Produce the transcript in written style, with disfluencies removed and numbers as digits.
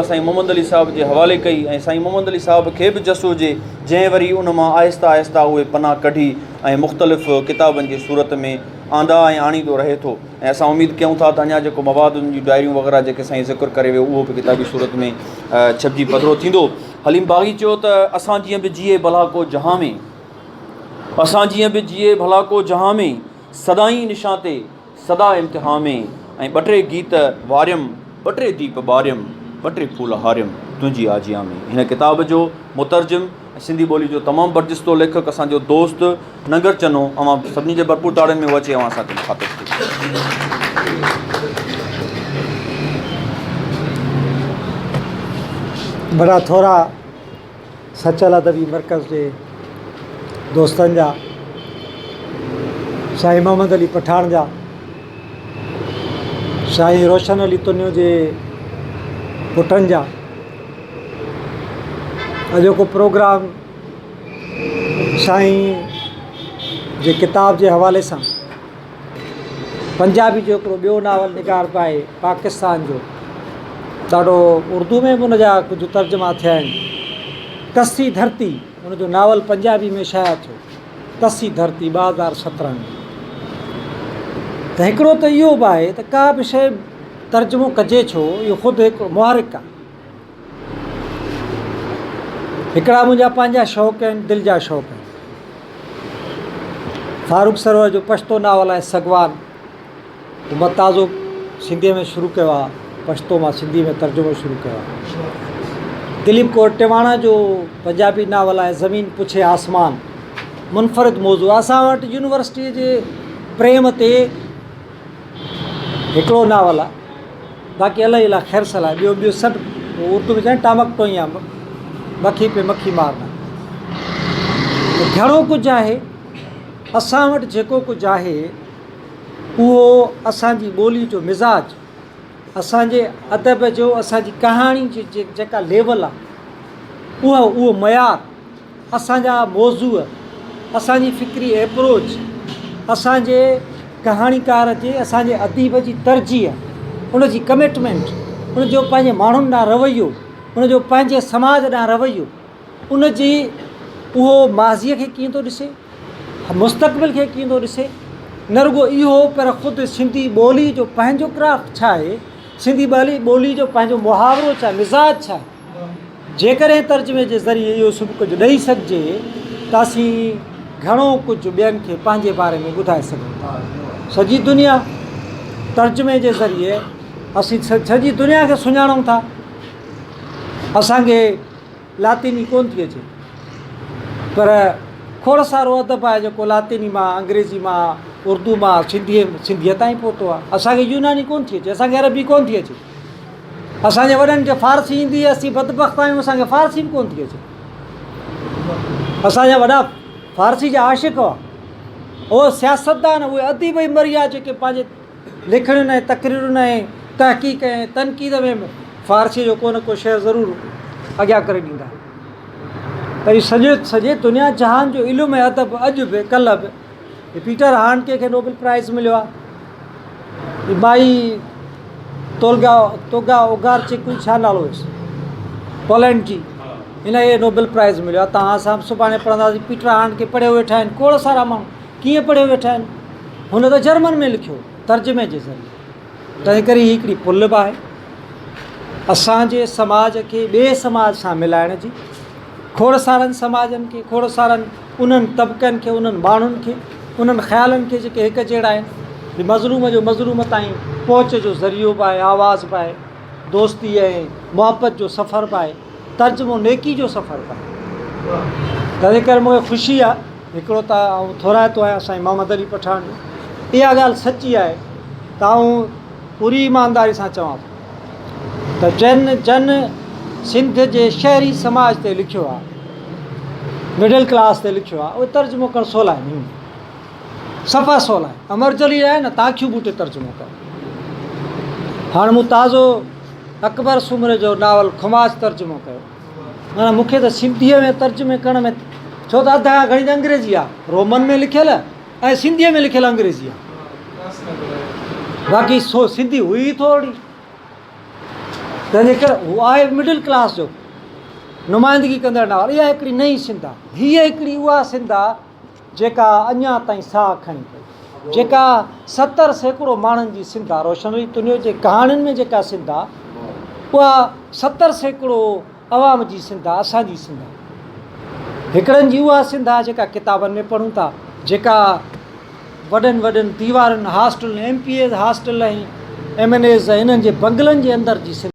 سائين محمد علي صاحب جي حوالي ڪئي ۽ سائين محمد علي صاحب کي به جس هجي جنهن وري ان مان آهسته آهسته اهي پنا ڪڍي ۽ مختلف ڪتابن جي صورت ۾ آندا ۽ آڻيندو رهي ٿو ۽ اسان اميد ڪيون ٿا ته اڃا جيڪو مواد ان جون ڊائريون وغيره جيڪي سائين ذڪر ڪري ويو اهو به ڪتابي صورت ۾ ڇپجي پڌرو ٿيندو. حليم باغي چيو ته اسان جيئن به جيئي ڀلا ڪو جهان ۾، اسان جيئن به جيئي ڀلا ڪو جهان ۾، سدائين نشان تي سدا امتحان ۾، ۽ ٻه ٽي گيت واريم، ٻه ٽي ديپ ٻاريم، ٻه ٽي ڦول هاريم، تنهنجي آجيان ۾. هن ڪتاب جو مترجم ۽ سنڌي ٻولي جو تمام برجستو ليکڪ اسان جو دوست ننگر چنو اوهان سڀني جي ڀرپور تاڙين ۾ هو اچي اوهان سان مخاطب ٿئي. وڏا ٿورا سچل ادبي مرڪز جي دوستن جا، سائين محمد علي پٺاڻ جا، سائين روشن علي تنيو جي پٽن جا. اڄوڪو پروگرام سائين جي ڪتاب جي حوالي سان پنجابي جو هڪڙو ٻيو ناول نگار به آهي پاڪستان جو ڏاڍو اردو ۾ به ان جا ڪجهه ترجما ٿيا آهن ڪسي ڌرتي ان جو ناول پنجابي ۾ شايع ٿيو ڪسي ڌرتي 2017 ۾ ته هڪڙو ته اهو به آهي ته ڪا به شيء ترجمو ڪجي ڇو اهو خود هڪ محرڪ آهي هڪڙا منهنجا پنهنجا شوق آهن دل جا شوق آهن فاروق سرور جو پشتو ناول آهي سگوان اهو مان تازو سنڌيء ۾ شروع ڪيو آهي پشتو مان سنڌي ۾ ترجمو شروع ڪيو آهي دليپ ڪور ٽواڻا جو پنجابي ناول آهي زمين پڇي آسمان منفرد موضوع اسان وٽ يونيورسٽيء جي پريم تي هڪڙو ناول آهي باقي الائي الاء خير صلاح ٻيو ٻيو سڀ اردو ۾ چون ٽامڪ ٽوئي آ مکي پي مکي مارنا ته گهڻو ڪجهه آهي اسان وٽ جيڪو ڪجهه آهي اهو اسان جي ٻولي جو مزاج اسان جي ادب جو اسان جي ڪهاڻي جي جيڪا ليول آ اها اهو معيار اسان جا موضوع، اسان جي فڪري ايپروچ، اسان جي ڪهاڻيڪار جي، اسان جي اديب جي ترجيح، ان جي ڪمٽمينٽ، ان جو پنهنجي ماڻهن ڏانهن رويو، ان جو پنهنجي سماج ڏانهن رويو، ان جي اهو ماضيء کي ڪيئن ٿو ڏسي، مستقبل کي ڪيئن ٿو ڏسي، نه رڳو اهو پر خود سنڌي ٻولي جو پنهنجو ڪرافٽ ڇا آهي، سنڌي ٻولي جو پنهنجو محاورو ڇا آهي، مزاج ڇا آهي. جيڪڏهن ترجمي جي ذريعي اهو سڀ ڪجهه ڏئي سگهجي ته اسين گهڻو ڪجهه ٻين کي پنهنجي باري ۾ ٻڌائي سگهون ٿا. سڄي دنيا ترجمي جي ذريعي اسين سڄي دنيا کي سڃاڻون ٿا. اسان کي لاطيني ڪونه ٿي اچي پر کوڙ سارو ادب آهي جيڪو لاطيني مان، انگريزي مان، اردو مان سنڌيء تائين پهتو آهي. اسان کي يوناني ڪونه ٿي اچي، اسان کي عربي ڪونه ٿي اچي. اسان جي وڏن کي فارسي ايندي هئي، اسين بدبخت آهيون، اسان کي فارسي به ڪونه ٿي اچي. اسان جا وڏا فارسي جا عاشق هئا. اهي سياستدان، اهي اديب ئي مري ويا جيڪي پنهنجي لکڻين ۽ تقريرن ۽ تحقيق ۽ تنقيد ۾ فارسيء جو ڪو نه ڪو شعر ضرور اڳيان ڪري ڏيندا. ته اهو سڄو سڄي دنيا جهان جو علم ۽ ادب اڄ به ڪلهه به پيٽر هانڊڪي کي نوبل پرائز مليو آهي. هي مائي تولگا توگا اوگارچڪ ڇا نالو هيس پولينڊ جي هن کي نوبل پرائز مليو آهي تان اسان سڀاڻي پڙهنداسين پيٽر هانڊڪي پڙهيو ويٺا آهن کوڙ سارا ماڻهو ڪيئن پڙهيو ويٺا آهن هن ته جرمن ۾ لکيو ترجمي جي ذريعي تنهن ڪري هي هڪڙي پل به آهي اسان جي سماج کي ٻئي سماج سان ملائڻ جي کوڙ سارن سماجن کي کوڙ سارن انهن طبقن کي انهن ماڻهن کي انهن خيالن کي جيڪي هڪ جهڙا آهن هي مظلوم جو مظلوم تائين پهچ جو ذريعو به آهي آواز به آهي دوستي ۽ محبت جو سفر به آهي ترجمو نيڪي جو سفر به آهي تنهن ڪري مون کي خوشي آهي هڪڙو ته آئون ٿورائتو آهيان سائين محمد علي پٺاڻ جو اها ڳالهه سچي آهي ته آئون پوري ايمانداري سان چوان ٿو ته جن جن سنڌ جي شهري سماج تي لکيو آهي، مڊل ڪلاس تي لکيو آهي، اهي ترجمو ڪرڻ سولا آهن، صفا سولا آهن. امر جليل آهي نه تان اکيون ٻوٽي ترجمو ڪر. هاڻ مون تازو اڪبر سومري جو ناول کماچ ترجمو ڪيو. معنيٰ مون کي ته سنڌيء ۾ ترجمي ڪرڻ ۾ ڇو ته اڌ کان گهڻي ته انگريزي آهي، رومن ۾ لکيل. ۽ سنڌيء ۾ لکيل انگريزي آهي. باقي سو سنڌي هئي ئي ٿورڙي. تنهن جي ڪري هو آهي مڊل ڪلاس جو نمائندگي ڪندڙ ناول. اها هڪڙي نئين سنڌ آهي. هيء هڪڙي اها سنڌ آهي جيڪا اڃا تائين ساهه کڻي پئي، جيڪا 70% ماڻهن جي سنڌ آهي. روشن علي تنيو جي ڪهاڻين ۾ جيڪا سنڌ آهي اها 70% عوام جي سنڌ آهي، اسان جي سنڌ آهي. هڪڙن جي اها سنڌ آهي جيڪا ڪتابن ۾ پڙهون ٿا، جيڪا وڏن وڏن ديوارن، hostel, M P As hostel ۽ M N As ۽ انهن جي بنگلن جي اندر جي سنڌ.